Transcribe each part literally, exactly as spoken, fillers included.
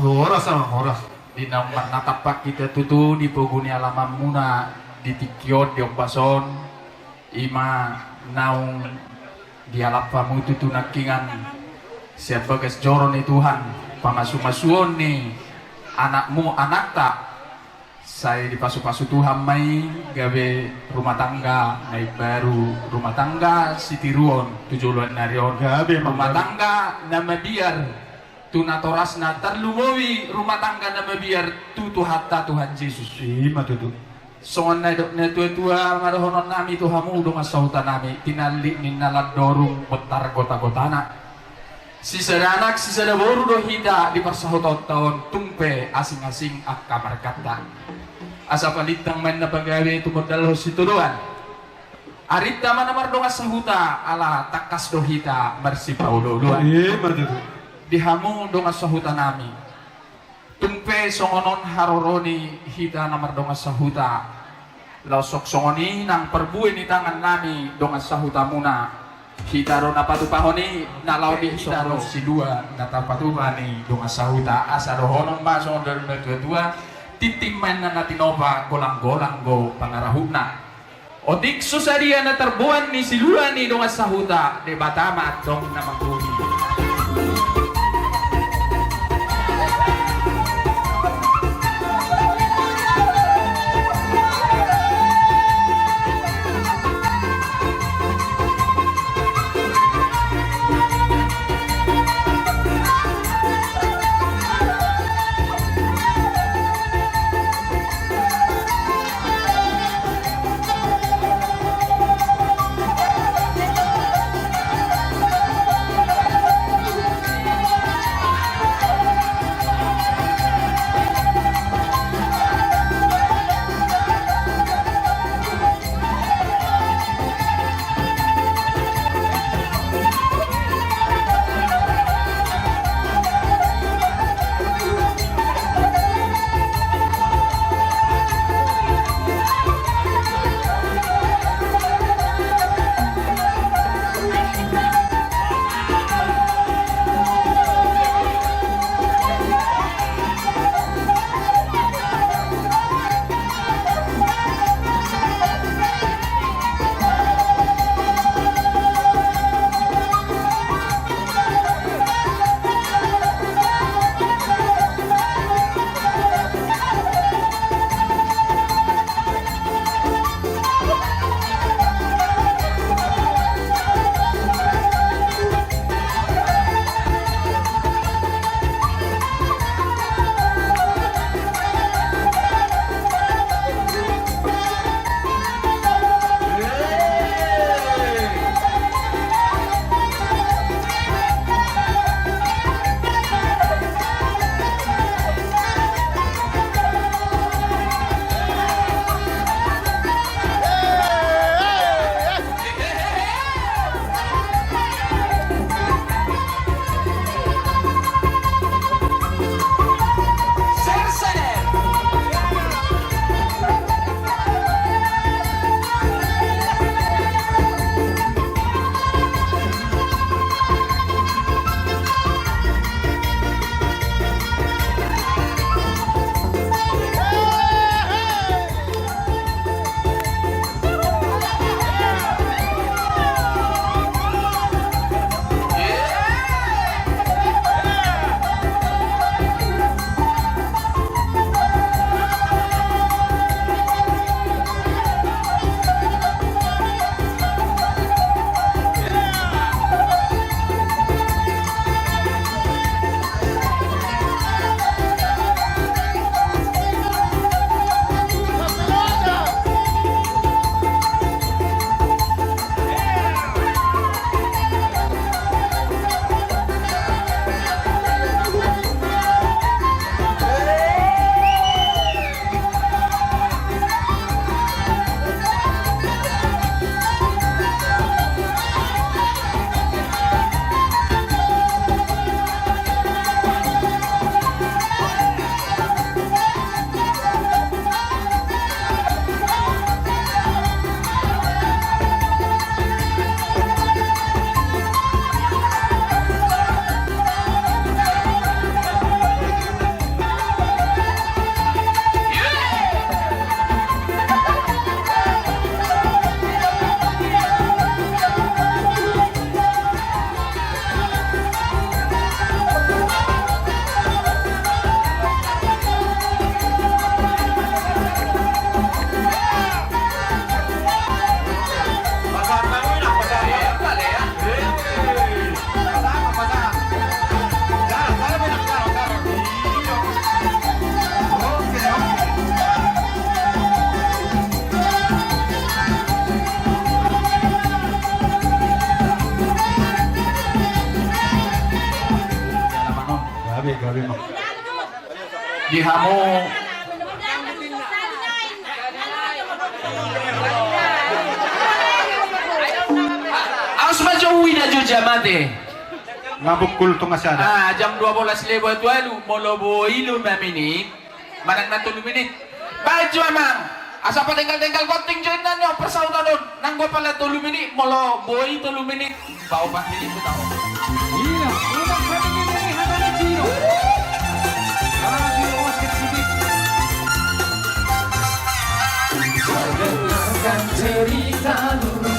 Horas, Amang, horas. Di naung marnatampak hita tutu di pogu ni alamanmuna di tingki on, di ombas on, i ma naung dialap hamu tutu nangkiningan sian bagas joro ni Tuhan, pamasumasuon ni anakmu, anakta, sai dipasupasu Tuhan ma i gabe rumah tangga na imbaru, rumah tangga sitiruon tu joloan ni ari on. Gabe, rumah tangga na mabiar tu natorasna, tarlumobi rumah tangga na mabiar tu Tuhanta Tuhan Jesus. I ma tutu. Songon na nidok ni natuatua ma dohononnami tu hamu dongan sahutanami, tinallik ninna landorung bontar gotagotana. Sisada anak sisada boru do hita di parsahutonta on, tung pe asingasing angka marganta. Asa palintang ma inna pagabe tumundalhon sitadoan. Arinta ma na mardongan sahuta, ala tangkas do hita marsipaolooloan. I ma tutu. Di hamu dongan sahutanami, tung pe songon on haroro ni hita na mardongan sahuta, laos songon i nang parbue ni tangannami dongan sahutamuna. Hita do na patupahon i, na laho di hita do silua na tapatupa ni dongan sahuta. Asa dohonon ma songon na nidok ni natuatua: Tintin ma inna na tinopa, golanggolang do pangarahutna. Otik so sadia na tarboan ni silua ni dongan sahuta, Debata ma antong na manggohi. Di hamu. Aos ma jo uida jo jam ate. Nga pukul tonga sada. Ah, jam dua belas lewat ualu, molo boi lima menit. Manang na tolu menit. Baen jo amang. Asa patenggal-tenggal gonting jo inna ni on parsautan on. Nanggo pala tolu menit, molo boi tolu menit. Baopat menit tu tahu. Iya, udah satu menit lagi, hata ni Tino. Kalau Tino basket sedikit. Dengarkan cerita dulu.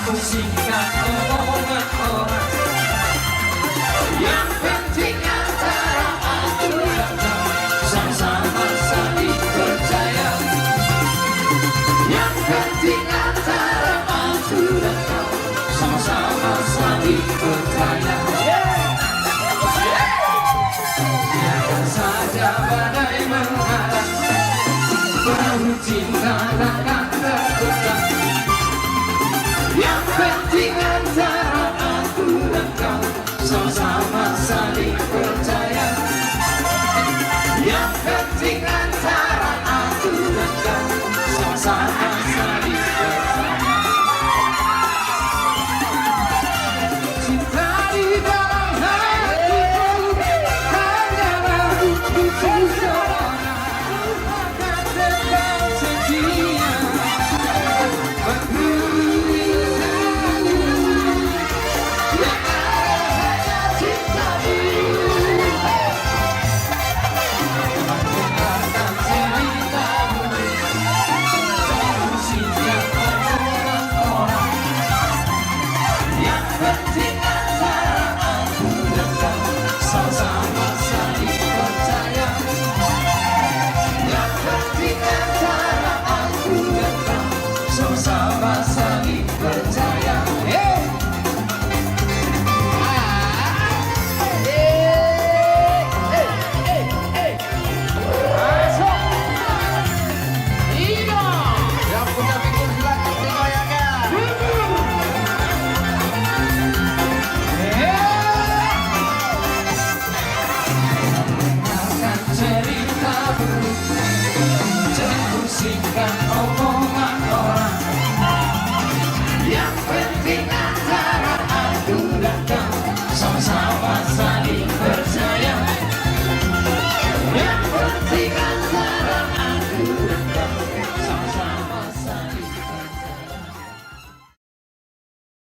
Pusingkan omongan orang. Yang penting antara aku dan kau sama-sama saling percaya. Yang penting antara aku dan kau sama-sama saling percaya. Biarkan saja badai menghadang, perahu cinta takkan tergoyang. Yang penting antara